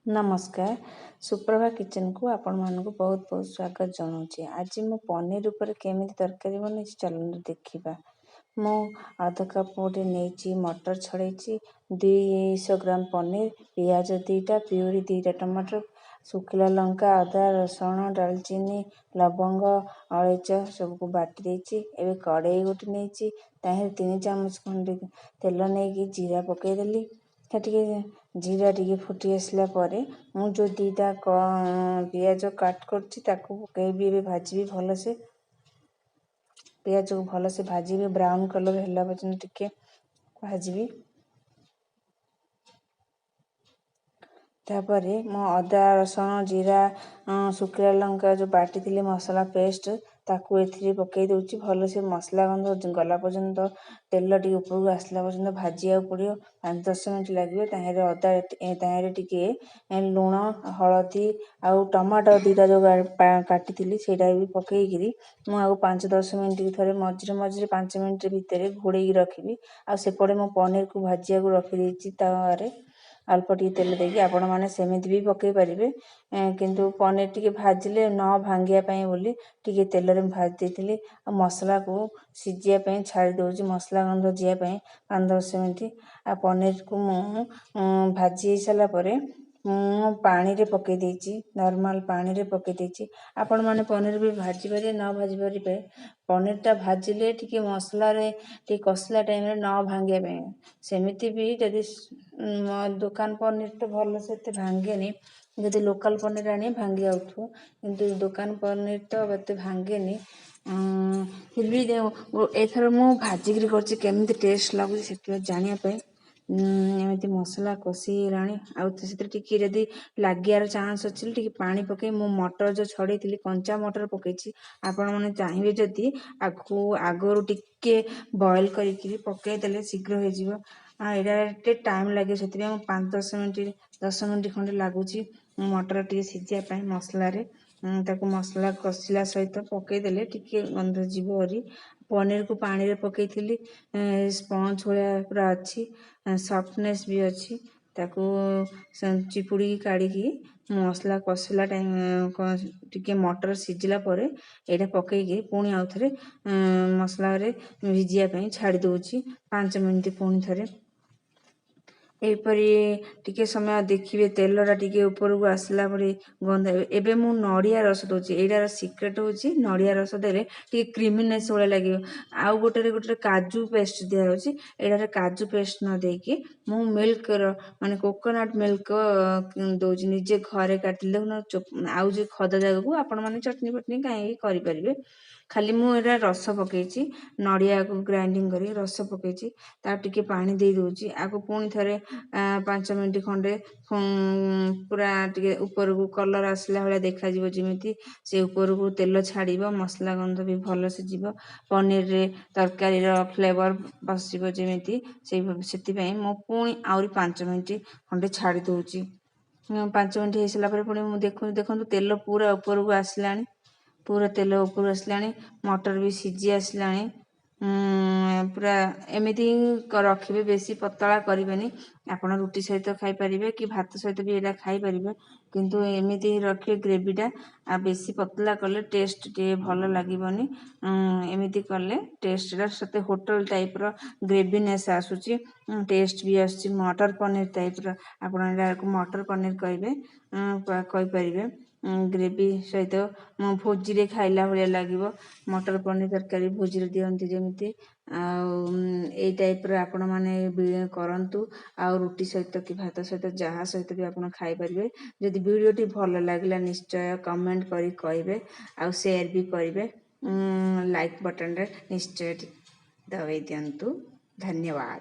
ନମସ୍କାର, ସୁପ୍ରଭା କିଚେନକୁ ଆପଣମାନଙ୍କୁ ବହୁତ ବହୁତ ସ୍ୱାଗତ ଜଣାଉଛି। ଆଜି ମୁଁ ପନିର ଉପରେ କେମିତି ତରକାରୀ ବନେଇଛି, ଚାଲନ୍ତୁ ଦେଖିବା। ମୁଁ ଅଧ କପ୍ ଗୋଟେ ନେଇଛି ମଟର ଛଡ଼େଇଛି, 200 ଗ୍ରାମ ପନିର, ପିଆଜ 2ଟା, ପିଉରି 2ଟା ଟମାଟର, ଶୁଖିଲା ଲଙ୍କା, ଅଦା, ରସୁଣ, ଡାଲଚିନି, ଲବଙ୍ଗ, ଅଳେଇଚ ସବୁକୁ ବାଟି ଦେଇଛି। ଏବେ କଡ଼େଇ ଗୋଟେ ନେଇଛି, ତାହିଁରେ 3 ଚାମଚ ଖଣ୍ଡେ ତେଲ ନେଇକି ଜିରା ପକାଇଦେଲି। ସେ ଟିକେ ଜିରା ଟିକେ ଫୁଟି ଆସିଲା ପରେ ମୁଁ ଯେଉଁ 2ଟା ପିଆଜ କାଟ କରିଛି, ତାକୁ ପକାଇବି। ଏବେ ଭାଜିବି ଭଲସେ ପିଆଜକୁ, ଭଲସେ ଭାଜିବି, ବ୍ରାଉନ୍ କଲର୍ ହେଲା ପର୍ଯ୍ୟନ୍ତ ଟିକେ ଭାଜିବି। ତାପରେ ମୁଁ ଅଦା, ରସୁଣ, ଜିରା, ଶୁଖିଲା ଲଙ୍କା ଯେଉଁ ବାଟିଥିଲି ମସଲା ପେଷ୍ଟ, ତାକୁ ଏଥିରେ ପକାଇ ଦେଉଛି। ଭଲସେ ମସଲା ଗନ୍ଧ ଗଲା ପର୍ଯ୍ୟନ୍ତ, ତେଲ ଟିକେ ଉପରକୁ ଆସିଲା ପର୍ଯ୍ୟନ୍ତ ଭାଜିବାକୁ ପଡ଼ିବ। 5-10 ମିନିଟ୍ ଲାଗିବ। ତାହିଁରେ ଅଦା, ତାହିଁରେ ଟିକେ ଲୁଣ, ହଳଦୀ ଆଉ ଟମାଟୋ 2ଟା ଯେଉଁ କାଟିଥିଲି, ସେଇଟା ବି ପକାଇକିରି ମୁଁ ଆଉ 5-10 ମିନିଟ୍ ଥରେ ମଝିରେ ମଝିରେ 5 ମିନିଟ୍ ଭିତରେ ଘୋଡ଼େଇକି ରଖିବି। ଆଉ ସେପଟେ ମୁଁ ପନିରକୁ ଭାଜିବାକୁ ରଖିଦେଇଛି ତାୱାରେ ଅଳ୍ପ ଟିକେ ତେଲ ଦେଇକି। ଆପଣମାନେ ସେମିତି ବି ପକାଇ ପାରିବେ, କିନ୍ତୁ ପନିର ଟିକେ ଭାଜିଲେ ନ ଭାଙ୍ଗିବା ପାଇଁ ବୋଲି ଟିକେ ତେଲରେ ମୁଁ ଭାଜି ଦେଇଥିଲି। ଆଉ ମସଲାକୁ ସିଝିବା ପାଇଁ ଛାଡ଼ି ଦେଉଛି, ମସଲା ଗନ୍ଧ ଯିବା ପାଇଁ 5-10 ମିନିଟ୍। ଆଉ ପନିରକୁ ମୁଁ ଭାଜି ହେଇସାରିଲା ପରେ ମୁଁ ପାଣିରେ ପକାଇ ଦେଇଛି, ନର୍ମାଲ୍ ପାଣିରେ ପକାଇ ଦେଇଛି। ଆପଣମାନେ ପନିର ବି ଭାଜି ପାରିବେ, ନ ଭାଜି ପାରିବେ। ପନିରଟା ଭାଜିଲେ ଟିକେ ମସଲାରେ ଟିକେ କଷିଲା ଟାଇମ୍ରେ ନ ଭାଙ୍ଗିବା ପାଇଁ। ସେମିତି ବି ଯଦି ଦୋକାନ ପନିର ତ ଭଲସେ ଏତେ ଭାଙ୍ଗେନି, ଯଦି ଲୋକାଲ୍ ପନିର ଆଣିବେ ଭାଙ୍ଗି ଯାଉଥିବ, କିନ୍ତୁ ଦୋକାନ ପନିର ତ ଏତେ ଭାଙ୍ଗେନି। ଫିର୍ ବି ଏଥର ମୁଁ ଭାଜିକିରି କରିଛି, କେମିତି ଟେଷ୍ଟ ଲାଗୁଛି ସେଥିପାଇଁ ଜାଣିବା ପାଇଁ। ଏମିତି ମସଲା କଷି ହେଇଗଲାଣି। ଆଉ ସେଥିରେ ଟିକେ ଯଦି ଲାଗିବାର ଚାନ୍ସ ଅଛି, ଟିକେ ପାଣି ପକାଇ ମୁଁ ମଟର ଯେଉଁ ଛଡ଼େଇଥିଲି, କଞ୍ଚା ମଟର ପକାଇଛି। ଆପଣମାନେ ଚାହିଁବେ ଯଦି ଆଗକୁ ଆଗରୁ ଟିକେ ବଏଲ୍ କରିକିରି ପକାଇଦେଲେ ଶୀଘ୍ର ହେଇଯିବ। ଆଉ ଏଇଟା ଟିକେ ଟାଇମ୍ ଲାଗିବ, ସେଥିପାଇଁ ମୁଁ 5-10 ମିନିଟ୍, 10 ମିନିଟ୍ ଖଣ୍ଡେ ଲାଗୁଛି ମଟର ଟିକେ ସିଝିବା ପାଇଁ ମସଲାରେ। ତାକୁ ମସଲା କଷିଲା ସହିତ ପକାଇଦେଲେ ଟିକେ ଗନ୍ଧ ଯିବ ହେରି। ପନିରକୁ ପାଣିରେ ପକାଇଥିଲି, ସ୍ପଞ୍ଜ ଭଳିଆ ପୁରା ଅଛି, ସଫ୍ଟନେସ୍ ବି ଅଛି। ତାକୁ ଚିପୁଡ଼ିକି କାଢ଼ିକି ମସଲା କଷିଲା ଟାଇମ୍ ଟିକେ ମଟର ସିଝିଲା ପରେ ଏଇଟା ପକାଇକି ପୁଣି ଆଉ ଥରେ ମସଲାରେ ଭିଜିବା ପାଇଁ ଛାଡ଼ି ଦେଉଛି 5 ମିନିଟ୍ ପୁଣି ଥରେ। ଏହିପରି ଟିକେ ସମୟ ଦେଖିବେ, ତେଲଟା ଟିକେ ଉପରକୁ ଆସିଲା ପରେ ଗନ୍ଧ। ଏବେ ମୁଁ ନଡ଼ିଆ ରସ ଦେଉଛି। ଏଇଟାର ସିକ୍ରେଟ୍ ହେଉଛି ନଡ଼ିଆ ରସ ଦେଲେ ଟିକେ କ୍ରିମିନେସ୍ ଭଳିଆ ଲାଗିବ। ଆଉ ଗୋଟେରେ କାଜୁ ପେଷ୍ଟ ଦିଆହେଉଛି। ଏଇଟାରେ କାଜୁ ପେଷ୍ଟ ନ ଦେଇକି ମୁଁ ମିଲ୍କର, ମାନେ କୋକୋନଟ୍ ମିଲ୍କ ଦେଉଛି। ନିଜେ ଘରେ କାଟିଥିଲି, ଦେଖୁନ। ଆଉ ଯେଉଁ ଖଦ ଜାଗାକୁ ଆପଣମାନେ ଚଟଣି ଫଟନି କାହିଁକି କରିପାରିବେ। ଖାଲି ମୁଁ ଏଇଟା ରସ ପକାଇଛି, ନଡ଼ିଆକୁ ଗ୍ରାଇଣ୍ଡିଙ୍ଗ କରି ରସ ପକାଇଛି, ତାକୁ ଟିକେ ପାଣି ଦେଇ ଦେଉଛି। ଆକୁ ପୁଣି ଥରେ 5 ମିନିଟ୍ ଖଣ୍ଡେ ପୁରା ଟିକେ ଉପରକୁ କଲର୍ ଆସିଲା ଭଳିଆ ଦେଖାଯିବ ଯେମିତି, ସେ ଉପରକୁ ତେଲ ଛାଡ଼ିବ, ମସଲା ଗନ୍ଧ ବି ଭଲସେ ଯିବ, ପନିରରେ ତରକାରୀର ଫ୍ଲେଭର୍ ବସିବ ଯେମିତି, ସେଇ ସେଥିପାଇଁ ମୁଁ ପୁଣି ଆହୁରି 5 ମିନିଟ୍ ଖଣ୍ଡେ ଛାଡ଼ି ଦେଉଛି। 5 ମିନିଟ୍ ହେଇସାରିଲା ପରେ ପୁଣି ମୁଁ ଦେଖନ୍ତୁ, ତେଲ ପୁରା ଉପରକୁ ଆସିଲାଣି, ପୁରା ତେଲ ଉପରକୁ ଆସିଲାଣି, ମଟର ବି ସିଝି ଆସିଲାଣି। ପୁରା ଏମିତି ରଖିବେ, ବେଶୀ ପତଳା କରିବେନି। ଆପଣ ରୁଟି ସହିତ ଖାଇପାରିବେ କି ଭାତ ସହିତ ବି ଏଇଟା ଖାଇପାରିବେ, କିନ୍ତୁ ଏମିତି ରଖିବେ ଗ୍ରେଭିଟା। ଆଉ ବେଶୀ ପତଳା କଲେ ଟେଷ୍ଟ ଟିକେ ଭଲ ଲାଗିବନି। ଏମିତି କଲେ ଟେଷ୍ଟଟା ସତେ ହୋଟେଲ ଟାଇପ୍ର ଗ୍ରେଭିନେସ୍ ଆସୁଛି, ଟେଷ୍ଟ ବି ଆସୁଛି ମଟର ପନିର ଟାଇପ୍ର। ଆପଣ ଏଟାକୁ ମଟର ପନିର କହିବେ, କହିପାରିବେ। ଗ୍ରେଭି ସହିତ ଭୋଜିରେ ଖାଇଲା ଭଳିଆ ଲାଗିବ। ମଟର ପନିର ତରକାରୀ ଭୋଜିରେ ଦିଅନ୍ତି ଯେମିତି, ଆଉ ଏଇ ଟାଇପ୍ର ଆପଣମାନେ ବି କରନ୍ତୁ। ଆଉ ରୁଟି ସହିତ କି ଭାତ ସହିତ, ଯାହା ସହିତ ବି ଆପଣ ଖାଇପାରିବେ। ଯଦି ଭିଡ଼ିଓଟି ଭଲ ଲାଗିଲା, ନିଶ୍ଚୟ କମେଣ୍ଟ କରି କହିବେ ଆଉ ସେୟାର ବି କରିବେ। ଲାଇକ୍ ବଟନ୍ରେ ନିଶ୍ଚୟ ଦବାଇ ଦିଅନ୍ତୁ। ଧନ୍ୟବାଦ।